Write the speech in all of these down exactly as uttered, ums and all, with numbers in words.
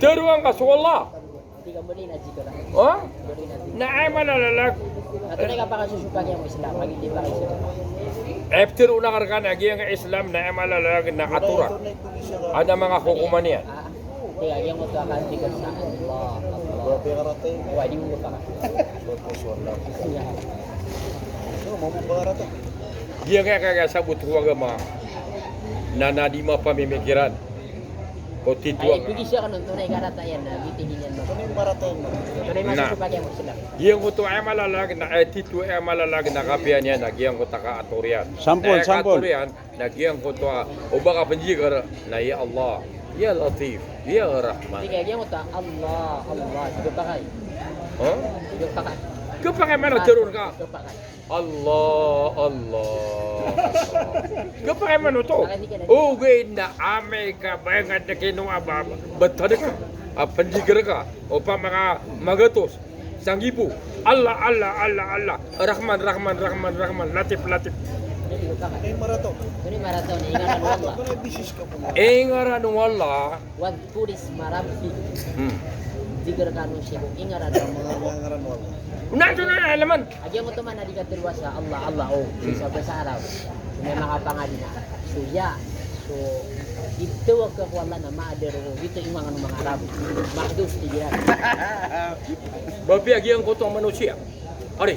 Tharoon ka so Allah. Ha? Na aya mala a lalag. Eh, ptharoon akn rka na giyangkai a Islam na aya mala a lalag na atoran. Adn a manga hokoman iyan. Giyangkai a kiyasabot ko agama na, na di mapamimikiran. O tito a giyangkoto a aya mala a lalag na, eh, tito a aya mala a lalag na kapiya niyan na giyangkoto a kaatoran. Sampol, sampol. Na giyangkoto a, o ba ka pnjikr na ya Allah, ya Latif, ya Rahman. Tig ka giyangkoto a Allah, Allah, di khapakay. Ha? Di khapakay. Khapakay man o tharoon ka. Di khapakay. Allah, Allah, Allah. Khapakay man oto. Ogaid na amay ka ba ngka dn kinowa ba, ba, ba tadk a pnjikr ka. Opama ka magatos. Sanggibo. Allah, Allah, Allah, Allah. Rahman, Rahman, Rahman, Rahman. Latif, Latif. Ingaran o Allah. Wadhkur isma rabbik. Hmm. Jikr kano sii ko ingaran o Allah. Na, na, na, laman. A giyangkoto man a di katharo sa Allah, Allah, o. Hmm. Sa basa Arab. So miyakapangadi na. So ya. So, di tawag ka ko Allah na maadar o, di to imangan o manga Arab. Mahdhuf, tig iran. Mapiya giyangkoto a manosiya. Ari,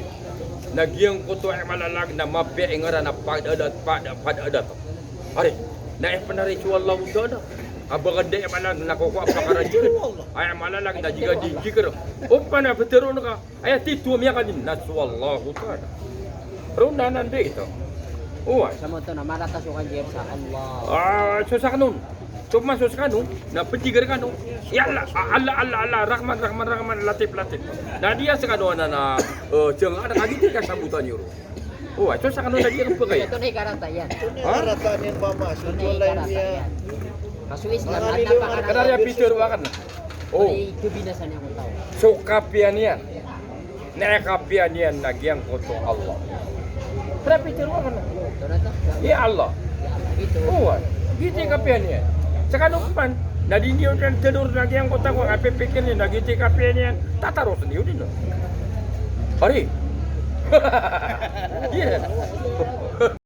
na giyangkoto a aya mala a lalag na mapiya i ngaran a padadat, pada, padadat. Ari, na aya pn ari so Allahu Ta'ala. A ba ka da aya mala a lalag na kokowa a pakaradjaan. Aya mala a lalag na di ka di jikr. Opama na ptharoon ka. Aya tito a miyakadn na so Allahu Ta'ala. Roo na nan di ito. Oway. Sa mato na marata so kanjir sa Allah. Ah, so sakn on. So man so sakn on na pnjikr kano. Ya Allah, Allah, Allah, Allah, Rahman, Rahman, Rahman, Latif, Latif. Na di a sakn on na, na, eh, jangka na kagiya di kasabotan iyo roo. Oway, so sakn on na di a pagay. Ito na ikarata iyan. Ha? Ikarata niyan ba mas? Ito na ikarata iyan. Kaso Islam, anda pa ka na. Kna aya pitharo akn. O. Ay, kabinasa niyan ko taw. So kapiya niyan. Na aya kapiya niyan na giyangkoto a Allah. Kna aya pitharo akn. Ya Allah. Oway. Giyoto i kapiya niyan. Sa kano pman, na di niyo dn tharoon na giyangkoto a, ko a pipikir niyan na giyoto i kapiya niyan. Tataros niyo dn. Ari. Iya.